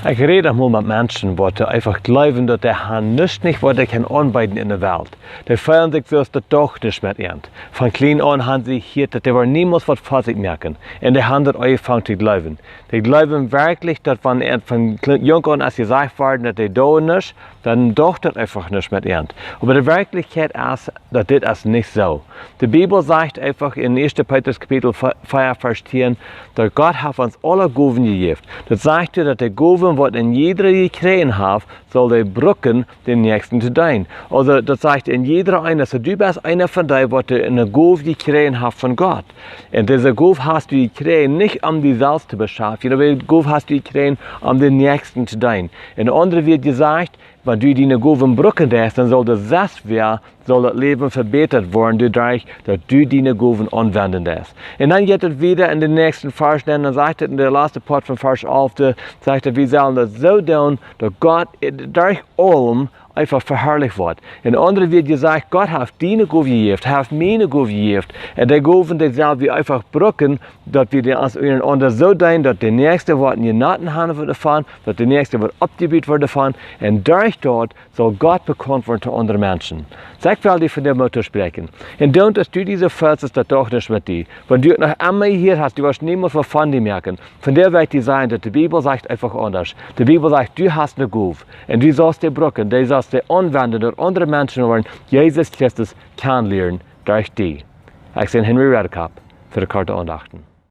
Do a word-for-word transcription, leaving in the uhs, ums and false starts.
Ekj räd mol met Menschen, waut eefach jleewen, daut dee han nuscht nich, waut dee kjennen aunbeeden enne Welt. Dee feelen sikj soo aus daut doch nuscht met an. Von kjlien aun han see jehieet, daut dee woaren niemols waut fa sikj moaken. Un dee han daut aunjefongen to jleewen. Dee jleewen werkjlich, daut wan an von kjl-, junk aun es jesajcht worden, daut dee doonen nuscht, dan doch daut eefach nuscht met an. Oba de Werkjlichkjeit es, daut dit es nich soo. De Bibel sajcht eefach en ieeschte Petrus Kapitel vea, Varsch tieen, daut Gott haft ons aule Gowen jejäft. Daut sajcht doa, daut de Gowen, waut een jiedra jekjräajen haft, saul dee brucken, dän Näakjsten to deenen. Aulsoo, daut sajcht een jiedra eena, soo du best eena von dee, waut eene Gow jekjräajen haft von Gott. Un dise Gow hast du jekjräajen, nich om die selfst to beschaffen, oba dise Gow hast du jekjräajen, om dän Näakjsten to deenen. En aundre Wieed jesajcht, wan du diene Gowen brucken deist, dan saul de sest wäa, saul daut Läwen vebätat woaren, doaderch daut du diene Gowen aunwenden deist. Un dan jeit et wieda en dän näakjsten Varsch, dan, dan sajcht et en de latste Poat von Varsch alf, sajcht et, wie sellen daut soo doonen, daut Gott derch aulem eefach veharlicht woat. En aundre Wieed jesajcht, Gott haft diene Gow jejäft, haft miene Gow jejäft. Un dee Gowen, dee sell wie eefach brucken, daut wie dee ons unjarenaunda soo deenen, daut de Näakjste woat een Jenoten haben doavon, daut de Näakjste woat oppjebut woaren doavon. Un derch daut saul Gott bekaunt woaren to aundre Menschen. Soo ekj well die vondoag Moot toospräakjen. Un doont aus du dise Varsch, daut doch nuscht met die. Wan du noch emma hia hast, du woascht niemols waut von die moaken. Vondoag well ekj die sajen, daut de Bibel sajcht eefach aundasch. De Bibel sajcht, du hast eene Gow. Un du saust dee brucken, du saust dee aunwenden, daut aundre Menschen woaren Jesus Christus kjanen lieren derch die. Ekj sie Henry Redekop fa de Korte Aundachten.